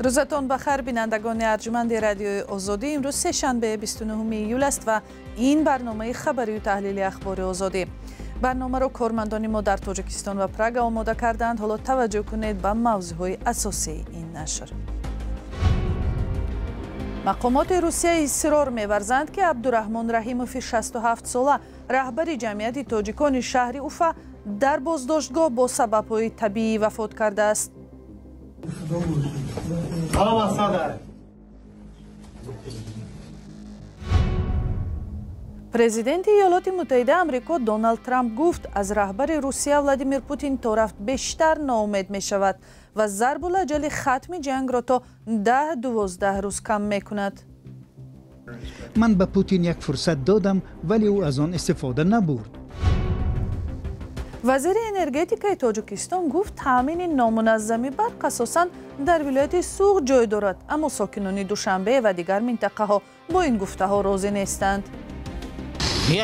Рӯзатон ба хайр, бинандагони арҷманди Радиои Озодӣ. Имрӯз сешанбе, 29 июл аст ва ин барномаи хабарию таҳлили Ахбори Озодӣ. Барномаро кормандони мо дар Тоҷикистон ва Прага омода кардаанд. Ҳоло таваҷҷӯҳ кунед ба мавзӯъҳои асосии ин нашр. Мақомоти Русия исрор меварзанд, ки Абдураҳмон Раҳимови 67 сола, раҳбари ҷамъияти тоҷикони шаҳри Уфа, дар боздоштгоҳ бо сабабҳои табиӣ вафот кардааст. Президенти Иёлоти Муттаҳидаи Амрико Доналд Трамп гуфт, аз раҳбари Русия Владимир Путин то рафт бештар ноумед мешавад ва зарбулаҷали хатми ҷангро то 10-12 рӯз кам мекунад. Ман ба Путин як фурсат додам, вале ӯ аз он истифода набурд. Вазири энергетикаи Тоҷикистон гуфт, таъмини номуназзами барқ асосан дар вилояти Суғд ҷой дорад, аммо сокинони Душанбе ва дигар минтақаҳо бо ин гуфтаҳо розӣ нестанд.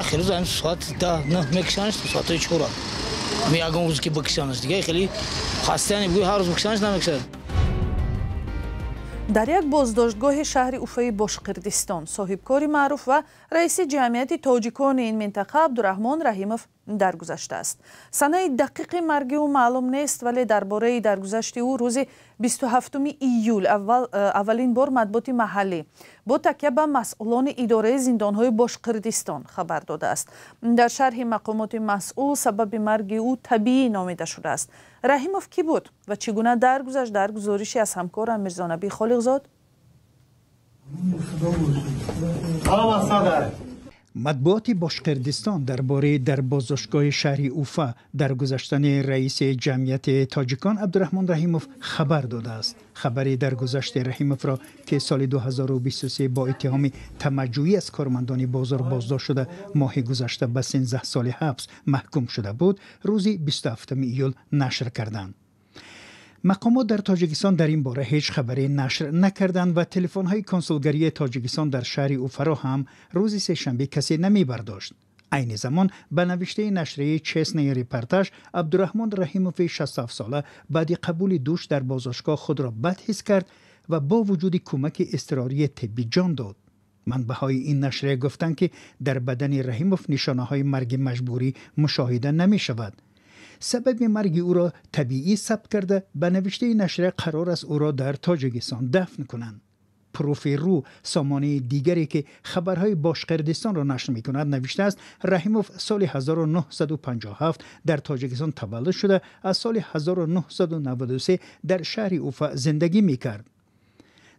Як рӯз ҳам соат 10 мекушанаш, соатҳои 4 ягон рӯз ки бикушанаш, дига хеле хастаяни буи, ҳар рӯз бикушанаш намекушад. Дар як боздоштгоҳи шаҳри Уфаи Бошқирдистон соҳибкори маъруф ва раиси ҷамъияти тоҷикони ин минтақа Абдураҳмон Раҳимов даргузаштааст. Санаи дақиқи марги ӯ маълум нест, вале дар бораи даргузашти ӯ рӯзи 27 июл аввалин бор матбуоти маҳаллӣ бо такя ба масъулони идораи зиндонҳои Бошқирдистон хабар додааст. Дар шарҳи мақомоти масъул сабаби марги ӯ табиӣ номида шудааст. Раҳимов кӣ буд ва чӣ гуна даргузашт, дар гузориши аз ҳамкорам Мирзонабӣ Холиқзод. Матбуоти Бошқирдистон дар бораи дар боздоштгоҳи шаҳри Уфа даргузаштани раиси ҷамъияти тоҷикон Абдураҳмон Раҳимов хабар додааст. Хабари даргузашти Раҳимовро, ки соли 2023 бо иттиҳоми тамаҷҷӯӣ аз кормандони бозор боздошт шуда, моҳи гузашта ба 13 соли ҳабс маҳкум шуда буд, рӯзи 27 июл нашр карданд. Мақомот дар Тоҷикистон дар ин бора ҳеҷ хабаре нашр накарданд ва телефонҳои консулгарии Тоҷикистон дар шаҳри Уфаро ҳам рӯзи сешанбе касе намебардошт. Айни замон, ба навиштаи нашрияи Честный репортаж, Абдураҳмон Раҳимови 67 сола баъди қабули душ дар боздоштгоҳ худро бад ҳис кард ва бо вуҷуди кӯмаки изтирории тиббӣ ҷон дод. Манбаъҳои ин нашрия гуфтанд, ки дар бадани Раҳимов нишонаҳои марги маҷбурӣ мушоҳида намешавад. Сабаби марги ӯро табиӣ сабт карда, ба навиштаи нашрия, қарор аст ӯро дар Тоҷикистон дафн кунанд. Профи.ру, сомонаи дигаре ки хабарҳои Бошқирдистонро нашр мекунад, навиштааст, Раҳимов соли 1957 дар Тоҷикистон таваллуд шуда, аз соли 1993 дар шаҳри Уфа зиндагӣ мекард.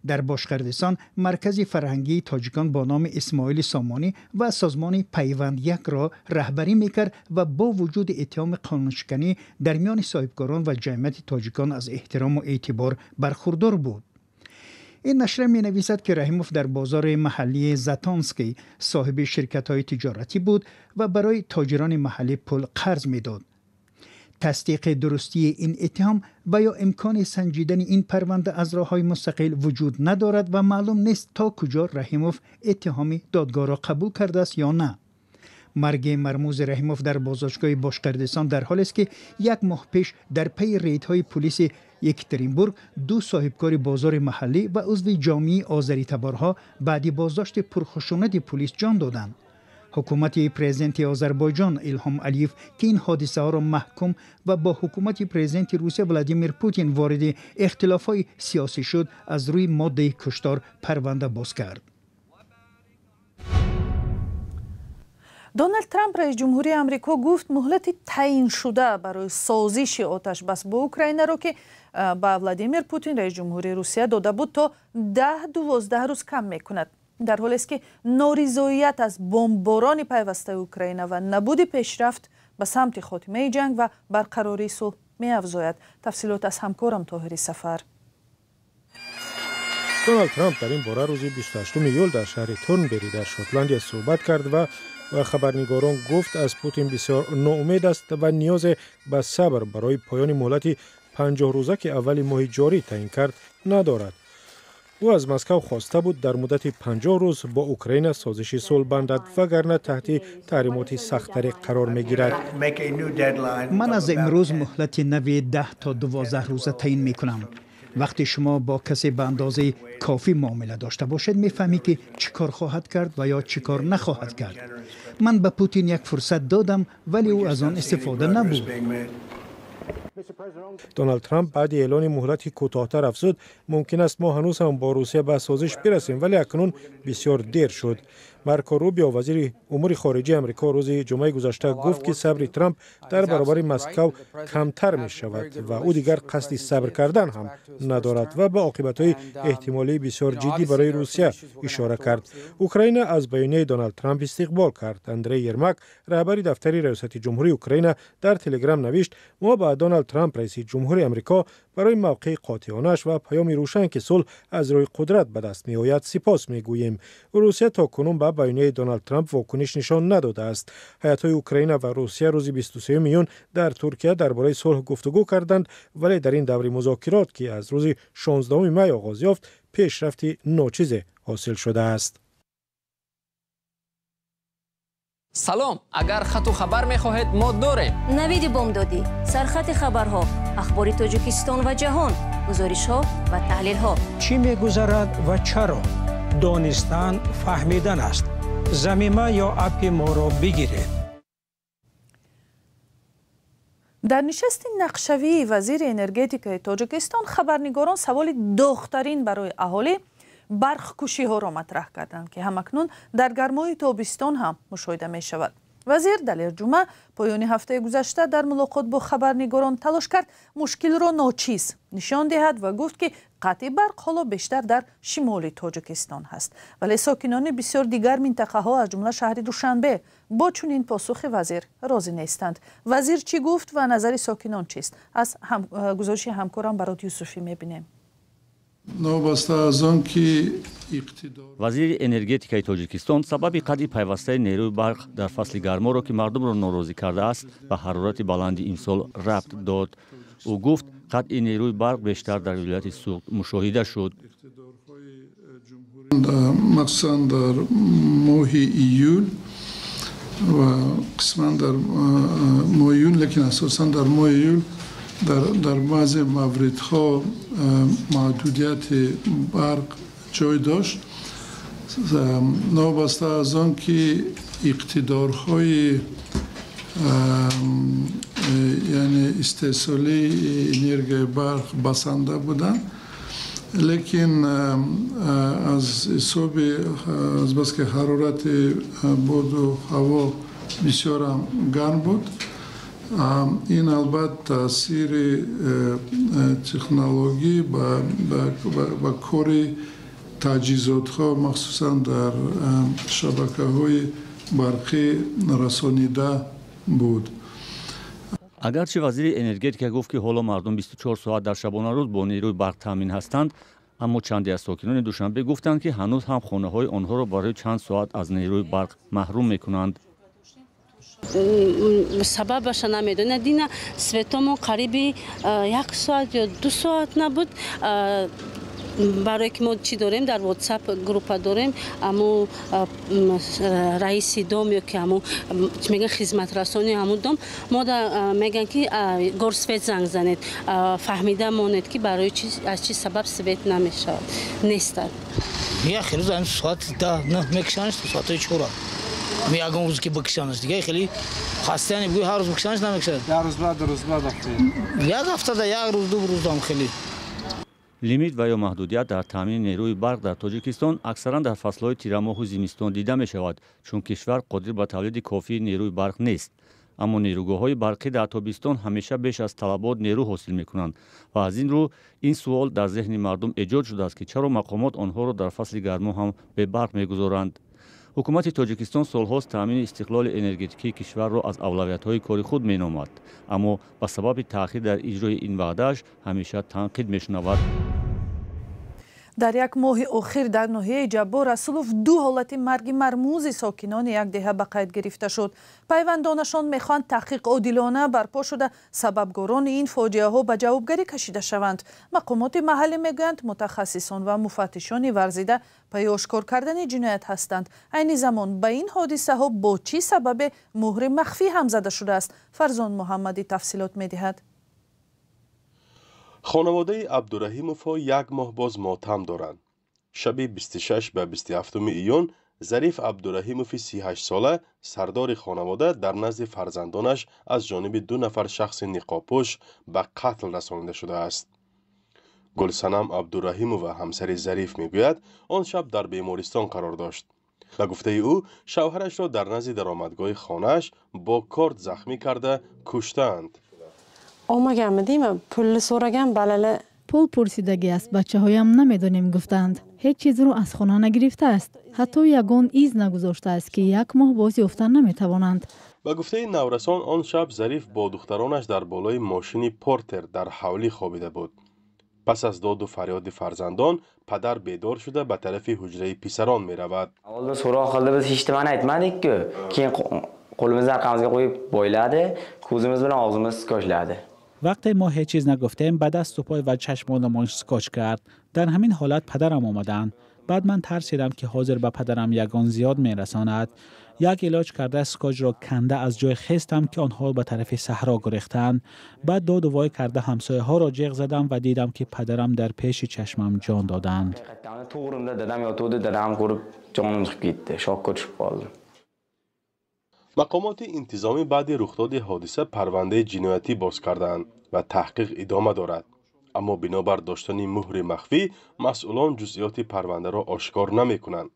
Дар Бошқирдистон маркази фарҳангии тоҷикон бо номи Исмоили Сомонӣ ва созмони Пайванд якро раҳбарӣ мекард ва бо вуҷуди иттиҳоми қонуншиканӣ дар миёни соҳибкорон ва ҷамъияти тоҷикон аз эҳтирому эътибор бархурдор буд. Ин нашрия менависад, ки Раҳимов дар бозори маҳаллии Затонский соҳиби ширкатҳои тиҷоратӣ буд ва барои тоҷирони маҳаллӣ пул қарз медод. Тасдиқи дурустии ин иттиҳом ва ё имкони санҷидани ин парванда аз роҳҳои мустақил вуҷуд надорад ва маълум нест, то куҷо Раҳимов иттиҳоми додгоҳро қабул кардааст ё на. Марги мармузи Раҳимов дар боздоштгоҳи Бошқирдистон дар ҳолест, ки як моҳ пеш дар пайи рейдҳои пулиси Екатеринбург ду соҳибкори бозори маҳаллӣ ва узви ҷомеаи озаритаборҳо баъди боздошти пурхушунати пулис ҷон доданд. Ҳукумати президенти Озарбойҷон Илҳом Алиев, ки ин ҳодисаҳоро маҳкум ва бо ҳукумати президенти Русия Владимир Путин вориди ихтилофҳои сиёсӣ шуд, аз рӯи моддаи куштор парванда боз кард. Доналд Трамп, раис ҷумҳурии Амрико, гуфт, муҳлати таъиншуда барои созиши оташбас бо Украинаро, ки ба Владимир Путин, раис ҷумҳурии Русия, дода буд, то 10-12 рӯз кам мекунад. Дар ҳолест, ки норизоият аз бомбборони пайвастаи Украина ва набуди пешрафт ба самти хотимаи ҷанг ва барқарории сулҳ меафзояд. Тафсилот аз ҳамкорам Тоҳири Сафар. Доналд Трамп дар ин бора рӯзи 28 июл дар шаҳри Торнбери дар Шотландия суҳбат кард ва ба хабарнигорон гуфт, аз Путин бисёр ноумед аст ва ниёзе ба сабр барои поёни муҳлати 50-рӯза, ки аввали моҳи ҷорӣ таъин кард, надорад. Ӯ аз Москав хоста буд, дар муддати 50 рӯз бо Украина созиши сулҳ бандад, вагарна таҳти таҳримоти сахттаре қарор мегирад. Ман аз имрӯз муҳлати нави 10 то 12 рӯза таъин мекунам. Вақте шумо бо касе ба андозаи кофӣ муомила дошта бошед, мефаҳмӣ ки чӣ кор хоҳад кард ва ё чӣ кор нахоҳад кард. Ман ба Путин як фурсат додам, вале ӯ аз он истифода набурд. Доналд Трамп баъди эълони муҳлати кӯтоҳтар афзуд: мумкин аст мо ҳанӯз ҳам бо Русия ба созиш бирасем, вале акнун бисёр дер шуд. Марко Рубио, вазири умури хориҷии Амрико, рӯзи ҷумъаи гузашта гуфт, ки сабри Трамп дар баробари Москав камтар мешавад ва ӯ дигар қасди сабр кардан ҳам надорад ва ба оқибатҳои эҳтимолии бисёр ҷиддӣ барои Русия ишора кард. Украина аз баёнияи Доналд Трамп истиқбол кард. Андрей Ермак, раҳбари дафтари раёсати ҷумҳурии Украина, дар Телеграм навишт: мо ба Доналд Трамп, раиси ҷумҳури Амрико, барои мавқеи қотеонааш ва паёми рӯшан, ки сулҳ аз рӯи қудрат ба даст меояд, сипос мегӯем. Русия то кунун ба баёнияи Доналд Трамп вокуниш нишон надодааст. Ҳайатҳои Украина ва Русия рӯзи 23 июн дар Туркия дар бораи сулҳ гуфтугӯ карданд, вале дар ин даври музокирот, ки аз рӯзи 16 май оғоз ёфт, пешрафти ночизе ҳосил шудааст. Салом, агар хату хабар мехоҳед, мо дорем. Навиди бомдодӣ, сархати хабарҳо, ахбори Тоҷикистон ва ҷаҳон, гузоришҳо ва таҳлилҳо. Чӣ мегузарад ва чаро? Донистан фаҳмидан аст. Замима ё аппи моро бигиред. Дар нишасти нақшавии вазири энергетикаи Тоҷикистон хабарнигорон саволи доғтарин барои аҳолӣ барқкушиҳоро матраҳ карданд, ки ҳамакнун дар гармои тобистон ҳам мушоҳида мешавад. Вазир Далер Ҷума поёни ҳафтаи гузашта дар мулоқот бо хабарнигорон талош кард мушкилро ночиз нишон диҳад ва гуфт, ки қатъи барқ ҳоло бештар дар шимоли Тоҷикистон ҳаст. Вале сокинони бисёр дигар минтақаҳо, аз ҷумла шаҳри Душанбе, бо чунин посухи вазир розӣ нестанд. Вазир чӣ гуфт ва назари сокинон чист? Аз гузориши ҳамкорам Барот Юсуфӣ мебинем. Новобаста аз он ки Вазири энергетикаи Тоҷикистон сабаби қатъи пайвастаи нерӯи барқ дар фасли гарморо, ки мардумро норозӣ кардааст, ба ҳарорати баланди имсол рабт дод. Ӯ гуфт, қатъи нерӯи барқ бештар дар вилояти Суғд мушоҳида шуд. Махсусан дар моҳи июл ва қисман дар моҳи июн, лекин асосан дар моҳи июл дар баъзе мавридҳо маҳдудияти барқ ҷой дошт. Новобаста аз он ки иқтидорҳои, яъне истеҳсолии энергияи барқ басанда буданд, лекин аз ҳисоби азбаски ҳарорати боду ҳаво бисёрам гарм буд, ин албатта таъсири технологӣ ба кори таҷҳизотҳо, махсусан дар шабакаҳои барқӣ расонида буд. Агарчи вазири энергетика гуфт, ки ҳоло мардум 24 соат дар шабонарӯз бо нерӯи барқ таъмин ҳастанд, аммо чанде аз сокинони Душанбе гуфтанд, ки ҳанӯз ҳам хонаҳои онҳоро барои чанд соат аз нерӯи барқ маҳрум мекунанд. Сабабаша намедонад. Дина светомон қариби як соат ё 2 соат набуд. Барое ки мо чӣ дорем, дар WhatsApp группа дорем, аму раиси дом ё ки аму меган хизматрасони ҳамун дом мо меган, ки горсвет занг занед, фаҳмида монед, ки барои чи, аз чӣ сабаб свет намешавад, нестад. Як рӯз ҳамин соати 10 9 мекушанаш, соатҳои 4 ягон рӯз ки бикушанаш, дига хеле хастаяни бигӯй ҳар рӯз бикушанаш, намекушад. Як рӯз баъд, рӯз баъд, як ҳафтада як рӯз, 2 рӯзам хеле. Лимит ва ё маҳдудият дар таъмини нерӯи барқ дар Тоҷикистон аксаран дар фаслҳои тирамоҳу зимистон дида мешавад, чун кишвар қодир ба тавлиди кофии нерӯи барқ нест. Аммо нерӯгоҳҳои барқӣ дар тобистон ҳамеша беш аз талабот нерӯ ҳосил мекунанд ва аз ин рӯ ин суол дар зеҳни мардум эҷод шудааст, ки чаро мақомот онҳоро дар фасли гармо ҳам бебарқ мегузоранд. Ҳукумати Тоҷикистон солҳост таъмини истиқлоли энергетикии кишварро аз авлавиятҳои кори худ меномад, аммо ба сабаби таъхир дар иҷрои ин ваъдааш ҳамеша танқид мешунавад. Дар як моҳи охир дар ноҳияи Ҷаббор Расулов 2 ҳолати марги мармузи сокинони як деҳа ба қайд гирифта шуд. Пайвандонашон мехоҳанд таҳқиқ одилона барпо шуда, сабабгорони ин фоҷиаҳо ба ҷавобгарӣ кашида шаванд. Мақомоти маҳаллӣ мегӯянд, мутахассисон ва муфаттишони варзида пайи ошкор кардани ҷиноят ҳастанд. Айни замон ба ин ҳодисаҳо бо чӣ сабабе муҳри махфӣ ҳам зада шудааст? Фарзон Муҳаммадӣ тафсилот медиҳад. Хонаводаи Абдураҳимовҳо як моҳ боз мотам доранд. Шаби 26 ба 27 июн Зариф Абдураҳимови 38-сола, сардори хонавода, дар назди фарзандонаш аз ҷониби 2 нафар шахси ниқобпӯш ба қатл расонида шудааст. Гулсанам Абдураҳимова, ҳамсари Зариф, мегӯяд, он шаб дар бемористон қарор дошт. Ба гуфтаи ӯ, шавҳарашро дар назди даромадгоҳи хонааш бо корд захмӣ карда куштаанд. Пул пурсидагиаст, бачаҳоям намедонем гуфтанд. Ҳеҷ чизро аз хона нагирифтааст. Ҳатто ягон из нагузоштааст, ки як моҳ боз ёфта наметавонанд. Ба гуфтаи наврасон, он шаб Зариф бо духтаронаш дар болои мошини Портер дар ҳавлӣ хобида буд. Пас аз доду фарёди фарзандон, падар бедор шуда ба тарафи ҳуҷраи писарон меравад. Вақте мо ҳеҷ чиз нагуфтем, ба дасту пой ва чашмонамон скотч кард. Дар ҳамин ҳолат падарам омаданд. Баъд ман тарсидам, ки ҳозир ба падарам ягон зиёд мерасонад. Як илоҷ карда скотчро канда аз ҷой хестам, ки онҳо ба тарафи саҳро гурехтанд. Баъд доду вой карда ҳамсояҳоро ҷеғ задам ва дидам, ки падарам дар пеши чашмам ҷон доданд. Мақомоти интизомӣ баъди рухдоди ҳодиса парвандаи ҷиноятӣ боз карданд ва таҳқиқ идома дорад. Аммо бинобар доштани муҳри махфӣ, масъулон ҷузъиёти парвандаро ошкор намекунанд.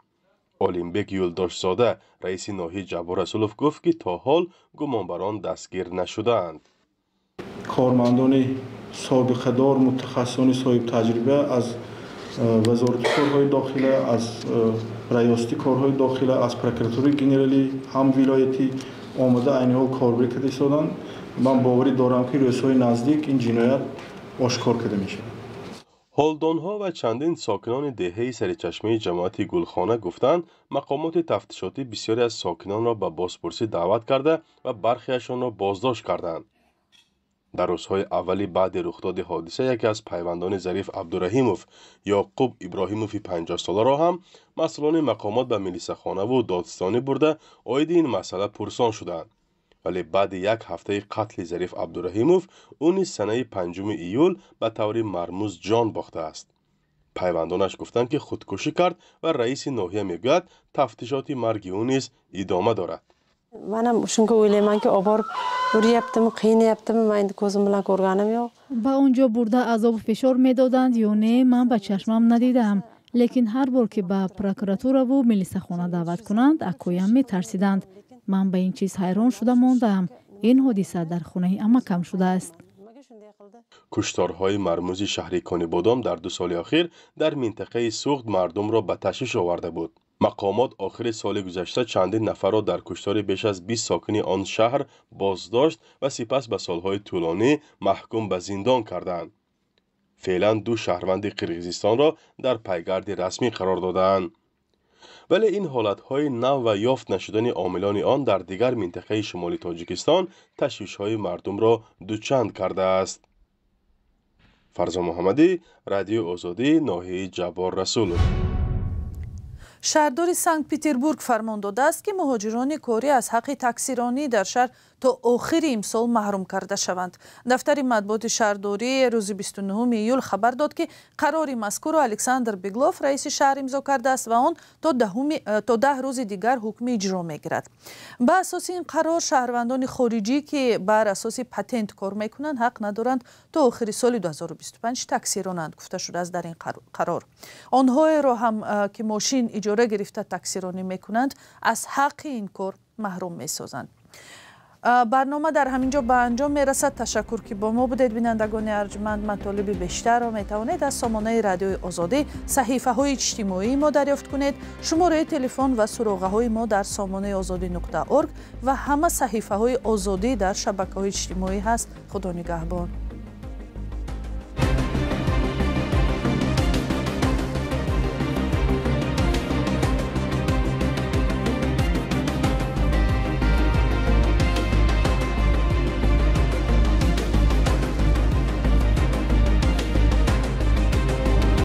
Олимбек Юлдошзода, раиси ноҳияи Ҷаббор Расулов, гуфт, ки то ҳол гумонбарон дастгир нашудаанд. Кормандони собиқадор, мутахассисони соҳибтаҷриба аз вазорати корҳои дохила, аз раёсати корҳои дохила, аз прокуратураи генералӣ ҳам вилоятӣ омада айни ҳол корбарӣ карда истоданд. Ман боварӣ дорам, ки рӯзҳои наздик ин ҷиноят ошкор карда мешавад. Ҳолдонҳо ва чандин сокинони деҳаи саричашмаи ҷамоати Гулхона гуфтанд, мақомоти тафтишотӣ бисёре аз сокинонро ба бозпурсӣ даъват карда ва бархеашонро боздошт карданд. Дар рӯзҳои аввали баъди рухдоди ҳодиса яке аз пайвандони Зариф Абдураҳимов, Ёқуб Иброҳимови 50-соларо ҳам масъулони мақомот ба милисахонаву додстонӣ бурда оиди ин масъала пурсон шуданд. Вале баъди як ҳафтаи қатли Зариф Абдураҳимов, ӯ низ санаи 5 июл ба таври мармуз ҷон бохтааст. Пайвандонаш гуфтанд, ки худкушӣ кард ва раиси ноҳия мегӯяд, тафтишоти марги ӯ низ идома дорад. Манам shunga o'ylaymanki, olib borib uryaptimi, qiynayaptimi, men endi ko'zim bilan ko'rganim yo'q. Ба он ҷо бурда азобу фишор медоданд ё не, ман ба чашмам надидаам. Лекин ҳар бор ки ба прокуратураву милисахона даъват кунанд, акоям метарсиданд. Ман ба ин чиз ҳайрон шуда мондаам. Ин ҳодиса дар хонаи амакам шудааст. Кушторҳои мармузи шаҳри Конибодом дар 2 соли охир дар минтақаи Суғд мардумро ба ташвиш оварда буд. Мақомот охири соли гузашта чандин нафарро дар куштори беш аз 20 сокини он шаҳр боздошт ва сипас ба солҳои тӯлонӣ маҳкум ба зиндон карданд. Феълан 2 шаҳрванди Қирғизистонро дар пайгарди расмӣ қарор додаанд. Вале ин ҳолатҳои нав ва ёфт нашудани омилони он дар дигар минтақаи шимоли Тоҷикистон ташвишҳои мардумро дучанд кардааст. Фарзон Муҳаммадӣ, Радиои Озодӣ, ноҳияи Ҷаббор Расулов. Шаҳрдори Санкт-Петербург фармон додааст, ки муҳоҷирони корӣ аз ҳаққи таксиронӣ дар шаҳр то охири имсол маҳрум карда шаванд. Дафтари матбуоти шаҳрдорӣ рӯзи 29 июл хабар дод, ки қарори мазкурро Александр Беглов, раиси шаҳр, имзо кардааст ва он то 10 рӯзи дигар ҳукми иҷро мегирад. Ба асоси ин қарор шаҳрвандони хориҷӣ, ки бар асоси патент кор мекунанд, ҳақ надоранд то охири соли 2025 такси ронанд, гуфта шудааст дар ин қарор. Онҳоеро ҳам ки мошин иҷора гирифта таксиронӣ мекунанд, аз ҳаққи ин кор маҳрум месозанд. Барнома дар ҳамин ҷо ба анҷом мерасад. Ташаккур, ки бо мо будед, бинандагони арҷманд. Матолиби бештарро метавонед аз сомонаи Радиои Озодӣ, саҳифаҳои иҷтимоии мо дарёфт кунед. Шумораи телефон ва суроғаҳои мо дар сомонаи озодӣ.org ва ҳама саҳифаҳои Озодӣ дар шабакаҳои иҷтимоӣ ҳаст. Худо нигаҳбон.